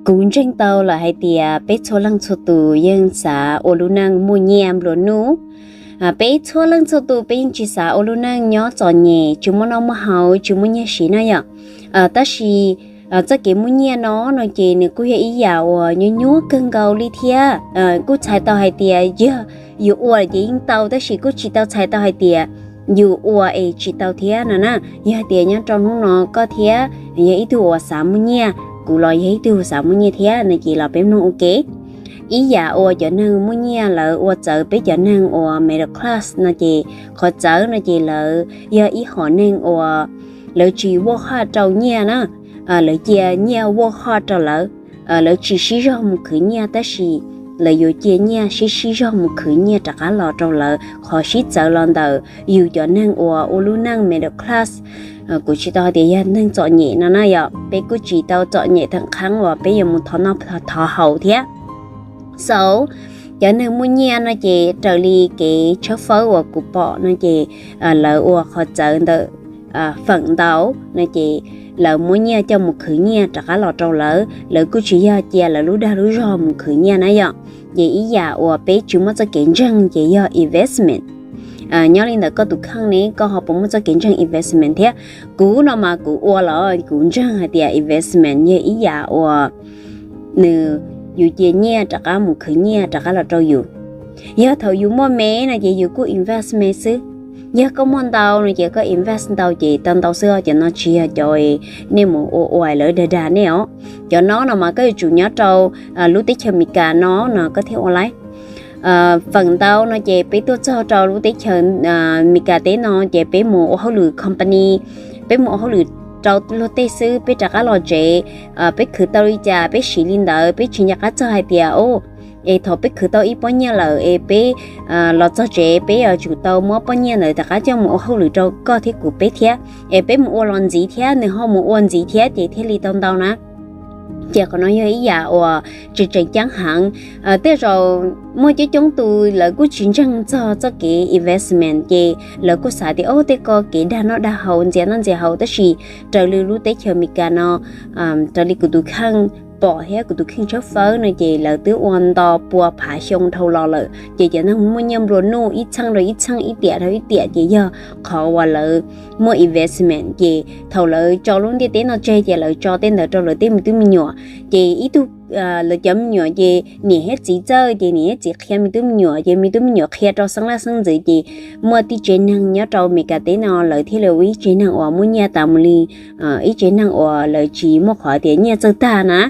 Kuv ntseeg tau lawm hais tias peb txhua leej txhua tus yeej xav ua lub neej muaj nyiaj nplua nuj. Peb txhua leej txhua tus peb yeej tsis xav ua lub neej nyob txom nyem tsis muaj noj muaj haus tsis muaj nyiaj siv na yom. Tab sis txoj kev muaj nyiaj no no ces nws kuj yog ib yam uas nyuaj nyuaj kawg nkaus li thiab. Kuj txhais tau hais tias yog yus ua ces yeej tau, tab sis kuj tsis tau txhais tau hais tias yus ua es tsis tau thiab no na. Yog hais tias nyob rau hnub no koj thiab yog ib tug uas xav muaj nyiaj, kuv los yog ib tug xav muaj nyiaj thiab no ces los peb mloog ua ke. Ib yam uas cov neeg muaj nyiaj lawv ua txawv peb cov neeg uas middle class no ces qhov txawv no ces lawv yog ib hom neeg uas lawv tsis ua haj rau nyiaj na. Lawv cia nyiaj ua haj rau lawv. Lawv tsis sib zog mus khwv nyiaj tab sis lawv yuav cia nyiaj sib sib zog mus khwv nyiaj rov qab los rau lawv. Qhov sib txawv los ntawm yus cov neeg uas ua lub neej middle class. Kuv tsis tau hais tias yog neeg txom nyem no na yom, peb kuj tsis tau txom nyem theem qheeb uas peb yuav mus thov noj thov haus thiab. So cov neeg muaj nyiaj no ces raws li kev tshawb fawb uas kuv pom no ces lawv ua qhov txawv ntawm feem ntau no ces lawv muab nyiaj coj mus khwv nyiaj rov qab los rau lawv, lawv kuj tsis yog cia lawv lub dag lub zog mus khwv nyiaj na yom. Ces ib yam uas peb tsis muaj txoj kev ntseeg ces yog investment. Nyob li ntawd koj tus kheej ne koj ho puas muaj txoj kev ntseeg investment thiab? Kuv no mas kuv ua los kuv ntseeg hais tias investment yog ib yam uas nws, yus cia nyiaj rov qab mus khwv nyiaj rov qab los rau yus. Yog thaum yus muaj me no ces yus kuj invest me xwb. Yog koj muaj ntau no ces koj invest ntau ces tau ntau xwb os. Cov no tsis yog cov nej mus ua ua lawv dag dag nej os. Cov no no mas koj yuav tsum nyob rau lub teb chaws Amelikas no no koj thiaj ua laib. Feem ntau no ces peb tuaj txog rau lub teb chaws Amelikas teb no ces peb mus ua hauj lwm company, peb mus ua hauj lwm rau luag tej xwb, peb rov qab los tsev, peb khwv tau li cas peb siv li ntawd, peb tsis nco qab txog hais tias o, es thaum peb khwv tau ib pob nyiaj lawm es peb los txog tsev peb yuav tsum tau muab pob nyiaj ntawd rov qab coj mus ua hauj lwm rau koj thiab kuv peb thiab, es peb mus ua los ntxiv thiab nws ho mus ua ntxiv thiab ces thiaj li tau ntau na. Ces qhov no yog ib yam uas tseem tseem ceeb heev. Tej zaum muaj coob coob tus lawv kuj tsis ntseeg txog txoj kev investment ces lawv kuj xav tias o tej ko kev dag noj dag haus ntxias noj ntxias haus, tab sis raws li lub teb chaws Amelikas no, raws li kuv tus kheej pom thiab kuv tus kheej tshawb fawb no ces lawv twb ua nto pua phav xyoo dhau los lawm ces cov neeg muaj nyiaj nplua nuj ib txheej rau ib txheej ib tiam rau ib tiam ces yog qhov uas lawv muaj investment ces thaum lawv tso lub ntiaj teb no tseg ces lawv tso tej ntawd rau lawv tej me tub me nyuam. Ces ib tug, lawv cov me nyuam ces niam thiab txiv txawj ces niam thiab txiv qhia me tub me nyuam ces me tub me nyuam qhia rau xeeb leej xeeb ntxwv ces muaj tib tsev neeg nyob rau Amelikas teb no lawv thiaj li ua ib tsev neeg uas muaj nyiaj tas mus li ib tsev neeg uas lawv tsis muaj qhov tias nyiaj txawj tag na.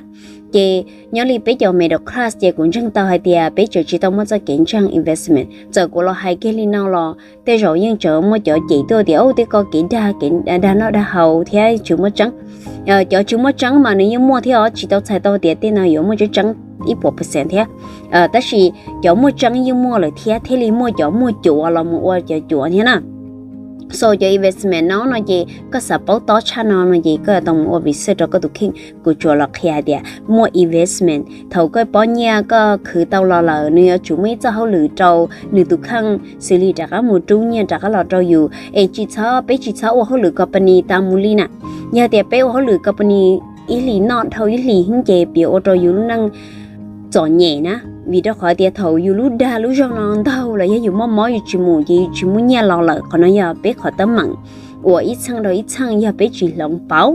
Ces nyob li peb cov middle class ces kuv ntseeg tau hais tias peb tseem tsis tau muaj txoj kev ntseeg investment. Txawm kuv los hais kiag li no los tej zaum yeej tseem muaj cov cem tuaj tias o tej ko kev dag, kev dag noj dag haus thiab tsis muaj tseeb. Cov tsis muaj tseeb mas nws yeej muaj thiab os, tsis tau txhais tau tias tej no yuav muaj tseeb tseeb ib puas percent thiab. Tab sis cov muaj tseeb yeej muaj lawm thiab thiaj li muaj cov muaj cuav los mus ua cov cuav thiab na. So cov investment no no ces koj xav paub tob tshaj no no ces koj yuav tau mus ua research rau koj tus kheej. Kuv tsuas los qhia hais tias muaj investment, thaum koj pob nyiaj koj khwv tau los lawm nws yuav tsum muaj ib txoj hauj lwm rau nws tus kheej xws li rov qab mus rub nyiaj rov qab los rau yus. Es tsis txhob, peb tsis txhob ua hauj lwm company tas mus li na. Yog tias peb ua hauj lwm company ib hlis noj dhau ib hlis heev ces piav ua rau yus lub neej txom nyem na, vim rau qhov tias thaum yus lub dag lub zog no ntaug los yog yus mob mob yus tsis mus ces yus tsis muaj nyiaj los lawm. Qhov no yog peb qhov teeb meem uas ib txheej rau ib txheej yog peb tsis hloov pauv.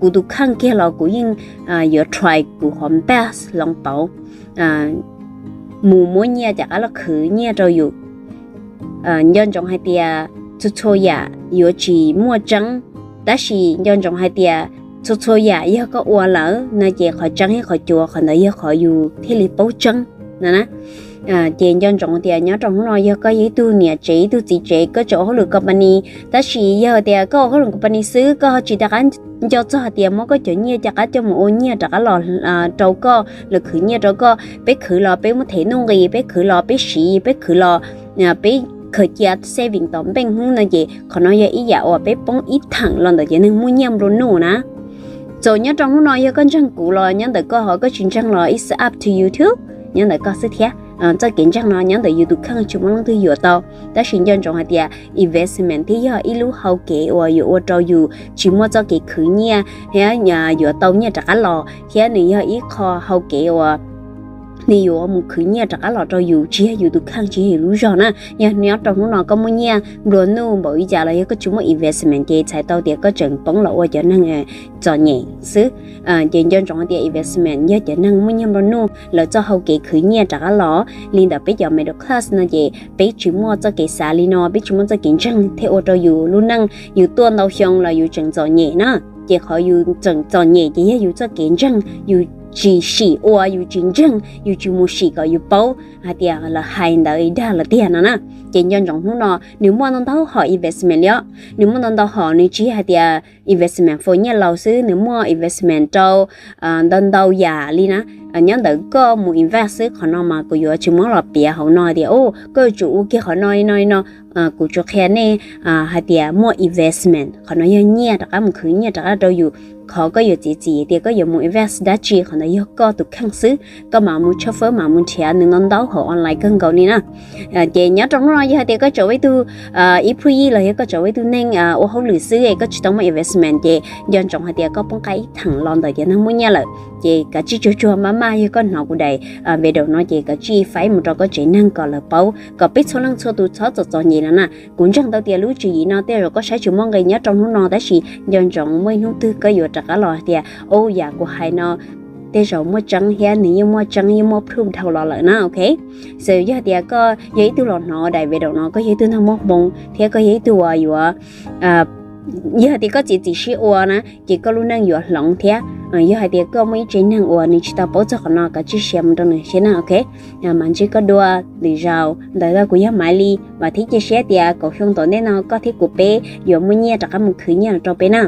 Kuv tus kheej kiag los kuv yeej yuav try kuv qhov best hloov pauv mus muab nyiaj rov qab los khwv nyiaj rau yus. Nco ntsoov hais tias txhua txhua yam yuav tsis muaj tseeb, tab sis nco ntsoov hais tias txhua txhua yam yog koj ua lawm no ces qhov tseeb thiab qhov cuav qhov ntawd yog qhov yus thiaj li paub tseeb no na. Ces nco ntsoov tias nyob rau hnub no yog koj yog ib tug niam tsev ib tug txiv tsev koj tseem ua hauj lwm company, tab sis yog tias koj ua hauj lwm company xwb koj ho tsis rov qab nco txog hais tias muab koj cov nyiaj rov qab coj mus ua nyiaj rov qab los rau koj, los khwv nyiaj rau koj, peb khwv los peb muab them nuj nqis, peb khwv los peb siv, peb khwv los peb khaws cia saving tom bank hnub no ces qhov no yog ib yam uas peb poob ib theem los ntawm cov neeg muaj nyiaj nplua nuj na. Txawm nyob rau hnub no yog koj ntseeg kuv los nyob ntawm koj, ho koj tsis ntseeg los it's up to you too, nyob ntawm koj xwb thiab. txoj kev ntseeg no nyob ntawm yus tus kheej tsis muaj leej twg yuav tau. Tab sis nco ntsoov hais tias investment thiab yog ib lub hau kev uas yuav ua rau yus tsis muaj txoj kev khwv nyiaj thiab yuav tau nyiaj rov qab los, thiab nws yog ib qho hau kev uas nws yuav mus khwv nyiaj rov qab los rau yus, tsis yog yus tus kheej, tsis yog yus lub zog na. Yog nyob rau hnub no koj muaj nyiaj nplua nuj npaum li cas los yog koj tsis muaj investment ces txhais tau tias koj tseem poob los ua cov neeg txom nyem xwb. Ces nco ntsoov tias investment yog cov neeg muaj nyiaj nplua nuj lawv txoj hau kev khwv nyiaj rov qab los. Li ntawm peb cov middle class no ces peb tsis muaj txoj kev xav li no, peb tsis muaj txoj kev ntseeg thiaj ua rau yus lub neej yus tuaj ntau xyoo los yus tseem txom nyem na. Ces qhov yus tseem txom nyem ces yog yus txoj kev ntseeg yus tsis sim ua, yus tsis ntseeg, yus tsis mus sim kom yus paub hais tias lawv hais ntawd dag lawm tiag no na. Ces nco ntsoov hnub no nws muaj ntau ntau hom investment li os, nws muaj ntau ntau hom, nws tsis yog hais tias investment for nyiaj laus xwb, nws muaj investment rau ntau ntau yam li na. Nyob ntawm koj mus invest xwb, qhov no mas kuv yuav tsis muab los piav hauv no tias koj yuav tsum ua kiag qhov no li no li no. Kuv tsuas qhia nej hais tias muaj investment, qhov no yog nyiaj rov qab mus khwv nyiaj rov qab rau yus. Qhov koj yuav txiav txim tias koj yuav mus invest dab tsi, qhov ntawd yog koj tus kheej xwb. Koj mam mus tshawb fawb mam mus nrhiav, nws ntau ntau hauv online kawg nkaus li na. Ces nyob rau hnub no yog hais tias koj tseem ua ib tug employee los yog koj tseem ua ib tug neeg ua hauj lwm xwb es koj tsis tau muaj investment ces nco ntsoov hais tias koj poob qab ib theem los ntawm cov neeg muaj nyiaj lawm. Ces kav tsij tsuag tsuag maj maj, yog koj hnov kuv daim video no ces kav tsij faib mus rau koj tsev neeg kom lawv paub, kom peb txhua leej txhua tus txhob txom txom nyem no na. Kuv ntseeg tau tias lub tswv yim no tej zaum koj saib tsis muaj nqis nyob rau hnub no, tab sis nco ntsoov muaj ib hnub twg koj yuav rov qab los hais tias ub, yam kuv hais no tej zaum muaj tseeb thiab nws yeej muaj tseeb, yeej muaj proof dhau los lawm na, ok. So yog tias koj yog ib tug los hnov daim video no, koj yog ib tug neeg muaj hmoo thiab koj yog ib tug uas yuav, yog hais tias koj txiav txim siab ua na ces koj lub neej yuav hloov thiab. Yog hais tias koj muaj ib tsev neeg uas nws tsis tau paub txog qhov no, kav tsij share mus rau nws thiab na, ok. Mam ntsib koj dua lwm zaus. Ntawm no kuv yog Maiv Lis, vam thiab cia siab tias kaum xyoo tom ntej no koj thiab kuv peb yuav muaj nyiaj rov qab mus khwv nyiaj rau peb na.